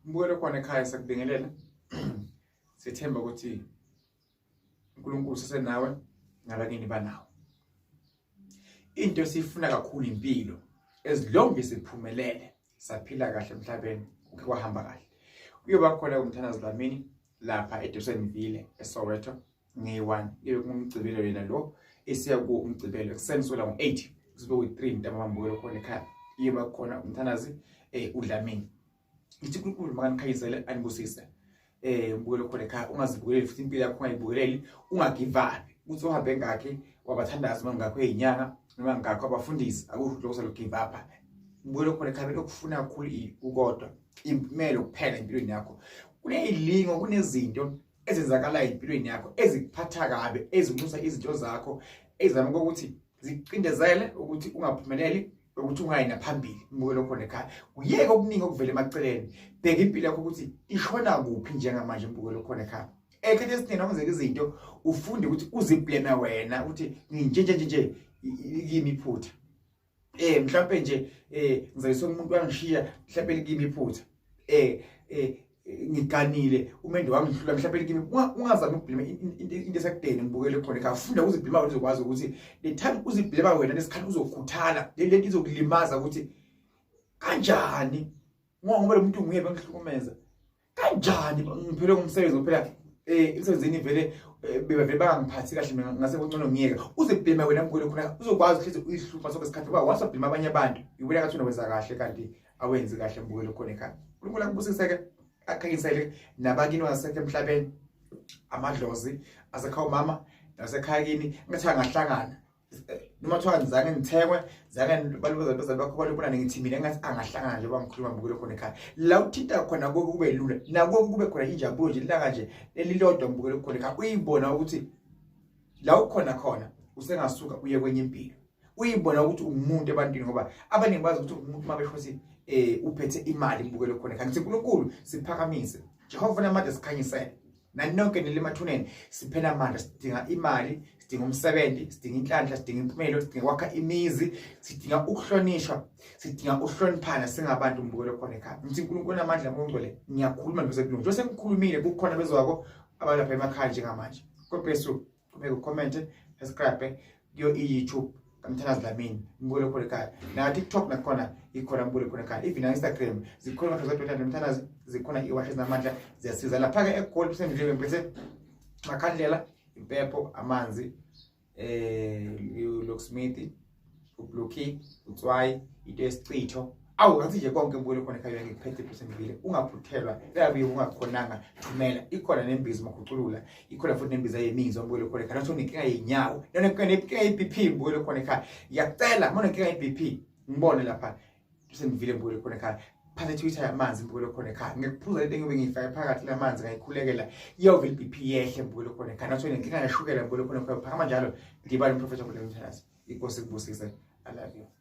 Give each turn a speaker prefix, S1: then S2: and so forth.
S1: Mbukelo khona ekhaya sakubingelela. Sithemba ukuthi uNkulunkulu sesenawe nabakini banawo. Into esiyifuna kakhulu impilo as long as siphumelele saphila kahle emhlabeni uke kwahamba kahle. Kuyoba khona umthandazo Dlamini lapha eDosonville eSoweto ngeyi-1 ibe kumgcibelo yena lo esiya kuwo umgcibelo ekuseni sukela ngo-8 kuzobe kuyi-3 ntambama mbukelo khona ekhaya iyoba khona umthandazi udlamini ngithi uNkulunkulu makanikhanyisele anibusise mbukelo khona ekhaya ungazibukeleli futhi impilo yakho ungayibukeleli ungagive up ukuthi uhambe ngakhe wabathandazi noma ngakho eyinyanga noma ngakho abafundisi akusho lokho salo give up mbukelo khona ekhaya lokufuna kakhulu ukodwa impumelo kuphela empilweni yakho kunezilingo kunezinto ezenzakalayo empilweni yakho ezikuphatha kabi ezinxusa izinto zakho ezama ukuthi zikucindezele ukuthi ungaphumeleli ukuthi ungayi naphambili mbukelo khona ekhaya kuyeke okuningi okuvela emaceleni bheka impilo yakho ukuthi ishona kuphi njengamanje mbukelo khona ekhaya ekhathi esiningi nakwenzeka izinto ufunde ukuthi uziblame wena ukuthi nginje nje nje kimi iphutha mhlawumbe nje ngizayiswa umuntu wangishiya mhlawumbe likimi iphutha ngiganile umendo wangihlula mhlawumbe likimi ungazami ukubhlema into esekudeni ngibukele khona ekhaya funda uzibhlema wena uzokwazi ukuthi the time uzibhlema wena lesikhathi uzokhuthala le lento izokulimaza ukuthi kanjani ngoba lo muntu nguye bengihlukumeza kanjani ngiphele ngumsebenzi phela emsebenzini vele bebavele bangangiphathi kahle mina ngase kungcono ngiyeke uzibhema wena mkhulu khona uzokwazi ukuthi uyihlupha sonke isikhathi ngoba once wabhema abanye abantu ibona ngathi unokwenza kahle kanti awenzi kahle mbukelo khona ekhaya uNkulunkulu akubusiseke akhanyisele nabakini wasekho emhlabeni amadlozi asekhaya umama nasekhaya kini ngathi angahlangana noma kuthiwa zange ngithengwe zange balubuza abazali bakho balubona ngithi mina engathi angahlangana njengoba ngikhuluma mbukelo khona ekhaya la uthinta khona konke kube lula nakonke kube khona injabulo nje ilanga nje lelilodwa mbukelo khona ekhaya uyibona ukuthi la ukhona khona usengasuka uye kwenye impilo uyibona ukuthi ungumuntu ebantwini ngoba abaningi bazi ukuthi umuntu uma besho ukuthi uphethe imali mbukelo khona ekhaya ngithi uNkulunkulu siphakamise Jehova namandla sikhanyisele nani nonke nile emathuneni siphela amandla sidinga imali sidinga umsebenzi sidinga inhlanhla sidinga impumelo sidinga kwakha imizi sidinga ukuhlonishwa sidinga ukuhloniphana singabantu mbukelo khona ekhaya ngithi uNkulunkulu namandla ngongcwele ngiyakhuluma nje sekulungu nje sengikhulumile kukhona bezwako abalapha emakhaya njengamanje God bless you qhubeka ucommente subscribe kuyo i-YouTube kaMthandazi Dlamini mbukelo khona ekhaya na TikTok nakhona ikhona mbukelo khona ekhaya even na Instagram zikhona amadoda adodana Mthandazi zikhona iwashe ezinamandla ziyasiza lapha ke eGoli kusendlini ngiphethe makhandlela impepho amanzi locksmith ublocky utswayi into yesichitho awu ngathi nje konke mbukelo khona ekhaya ngikuphethe phesembile ungaphuthelwa yabe ungakhonanga thumela ikhona nembiza makhuculula ikhona futhi nembiza yemizwa mbukelo khona ekhaya nathi unenkinga yenyawo nonenkinga ye-BP mbukelo khona ekhaya ngiyacela uma unenkinga ye-BP ngibone lapha sengivile mbukelo khona ekhaya phatha i-twitter yamanzi mbukelo khona ekhaya ngikuphuza lento engibe ngiyifake phakathi lamanzi ngayikhulekela iyovela i-BP yehle mbukelo khona ekhaya nathi unenkinga yeshukela mbukelo khona ekhaya phakama njalo dibane umprofetha ngolelo mthandazo inkosi ikubusise I love you.